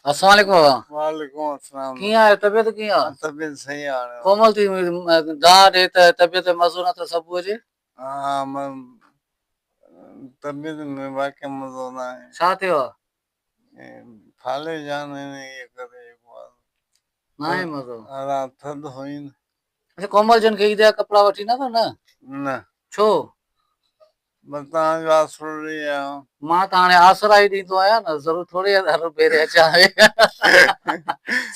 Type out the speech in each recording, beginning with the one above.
السلام عليڪم بابا. وعليڪم السلام. ڪيئن آهيو طبيعت ڪيئن آ؟ طبيعت صحيح آ هاڻي. ڪومل ٿي دانهن ڏي ته طبيعت مزو نه اٿس ابوء جي. ها طبيعت ۾ واقعي مزو نه آهي. ڇا ٿيو آ؟ ڦالي جان انهيء ڪري جيڪو آ. ناهي مزو. رات ٿڌ هئي نه. اڇا ڪومل جن کي عيد جا ڪپڙا وٺي نه ٿو نه؟ نه. ڇو؟ بس توهان جو آسرو ڏئي آيو آهيان. مان ته هاڻي آسرا ئي ڏيندو آهيان نه ضرور ٿوري هر ڀيري اچان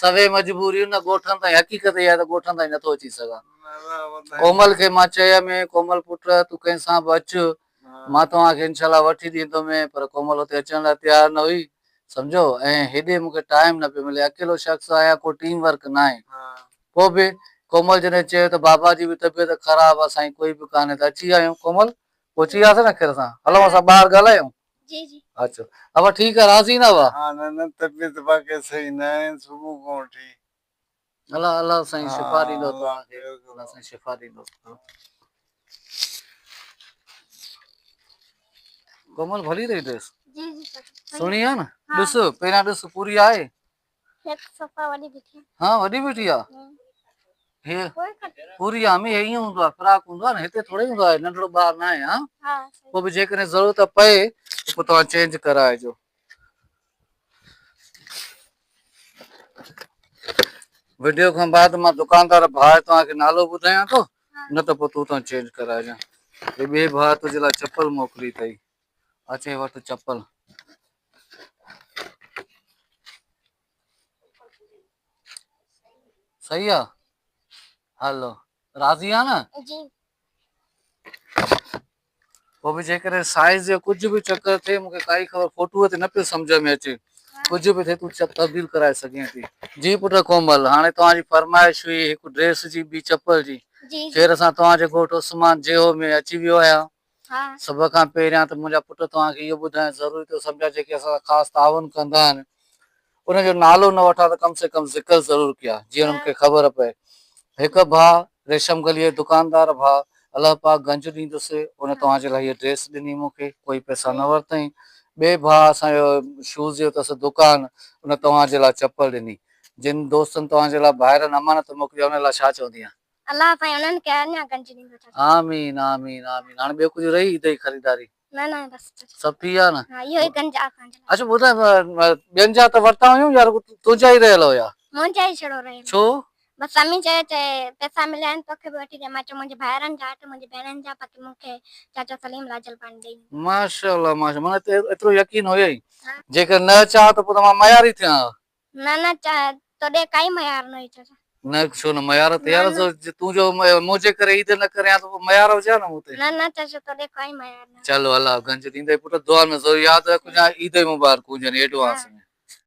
سوين مجبوريون نه ڳوٺن تائين حقيقت اها آهي ته ڳوٺن تائين نٿو اچي سگهان. ڪومل کي مان چيم ڪومل پٽ تون ڪنهن سان به اچ مان توهان کي انشاء الله وٺي ڏيندومين پر ڪومل اتي اچڻ لاء تيار نه هئي سمجهو ۽ هيڏي مون کي ٽائيم نه پيو ملي اڪيلو شخص آهيان ڪو ٽيم ورڪ ناهي پوء به ڪومل جڏهن چيو ته بابا جي به طبيعت خراب آ سائين ڪوئي به ڪانهي ته اچي ويا آهيون ڪومل پهچي وياسين نه خير سان هلون اسان ٻاهر ڳالهايون جي جي اچو ابا ٺيڪ آ راضي نه ابا. ها نه نه طبيعت واقعي صحيح ناهي صبح کان وٺي. الله الله سائين شفا ڏيندو توهان کي الله سائين شفا ڏيندو. ڪومل ڀلي رهي ڊريس جي جي سهڻي آ نه ڏس پهريان ڏس پوري آهي صفا وڏي بيٺي ها وڏي بيٺي آ هي پوري آ امي ائين هوندو آ فراڪ هوندو آ نه هتي ٿوري هوندو آ ننڍڙو ٻار نه آهي ها پوء به جيڪڏهن ضرورت پئي ته پوء توهان چينج ڪرائجو وڊيو کان بعد مان دڪاندار ڀاء توهان کي نالو ٻڌايان ٿو نه ته پوء تون تان چينج ڪرائجان هي ٻئي ڀاء تنهنجي لاء چپل موڪلي اٿئي اچي وٺ چپل صحيح آ هلو راضي آ نه جي پوء به جيڪڏهن سائيز جو ڪجهه به چڪر ٿئي مونکي ڪائي خبر فوٽو تي نه پيو سمجهه ۾ اچي ڪجهه به ٿئي تون تبديل ڪرائي سگهين ٿي. جي پٽ ڪومل هاڻي توهان جي فرمائش هئي هڪ ڊريس جي ٻي چپل جي خير سان توهان جي ڳوٺ عثمان جيهو ۾ اچي ويو آهيان سڀ کان پهريان ته منهنجا پٽ توهان کي اهو ٻڌائڻ ضروري ٿو سمجهان جيڪي اسان سان خاص تعاون ڪندا آهن انهن جو نالو نه وٺان ته ڪم سي ڪم ذڪر ضرور ڪيان جيئن انهن کي خبر پئي. هڪ ڀاء ريشم گليء جو دڪاندار ڀاء الله پاڪ گنج ڏيندس ان توهان جي لاء هيء ڊريس ڏني مون کي ڪوئي پئسا نه ورتائين. ٻئي ڀاء اسان جو شوز جو اٿس دڪان ان توهان جي لاء چپل ڏني. جن دوستن توهان جي لاء ڀائرن امانت موڪلي آهي انهن لاء ڇا چوندينء؟ الله سائين انهن کي اڃا گنج ڏيندو چاچا. آمين آمين آمين هاڻي ٻيو ڪجهه رهي عيد جي خريداري. نه نه بس چاچا. سڀ ٿي ويا نه. ها اهو ئي گنج آ اسان جي لاء. اڇا ٻڌاء ٻين جا ته ورتا هيون يا رڳو تنهنجا ئي رهيل هيا. منهنجا ئي ڇڙو رهيل. ڇو؟ بس امي چيو چي پئسا مليا آهن توکي به وٺي ڏيان مان چيو منهنجي ڀائرن جا اٺ منهنجي ڀيڻن جا باقي مون کي چاچا سليم لاجل پاڻي ڏئي ويندو. ماشاءالله ماشاءالله معنيٰ ايترو يقين هيئي جيڪر نه اچان ها ته پوء ته مان مياري ٿيان ها. نه نه توڏي ڪائي ميار نه هئي چاچا. نه ڇو نه ميار ته يار تون جو منهنجي ڪري عيد نه ڪرين ها ته پوء ميار هجي ها نه مون تي. نه نه چاچا توڏي ڪائي ميار نه. چلو الله گنج ڏيندئي پٽ دعا ۾ ضرور ياد رکجان عيد مبارڪون هجن ايڊوانس ۾.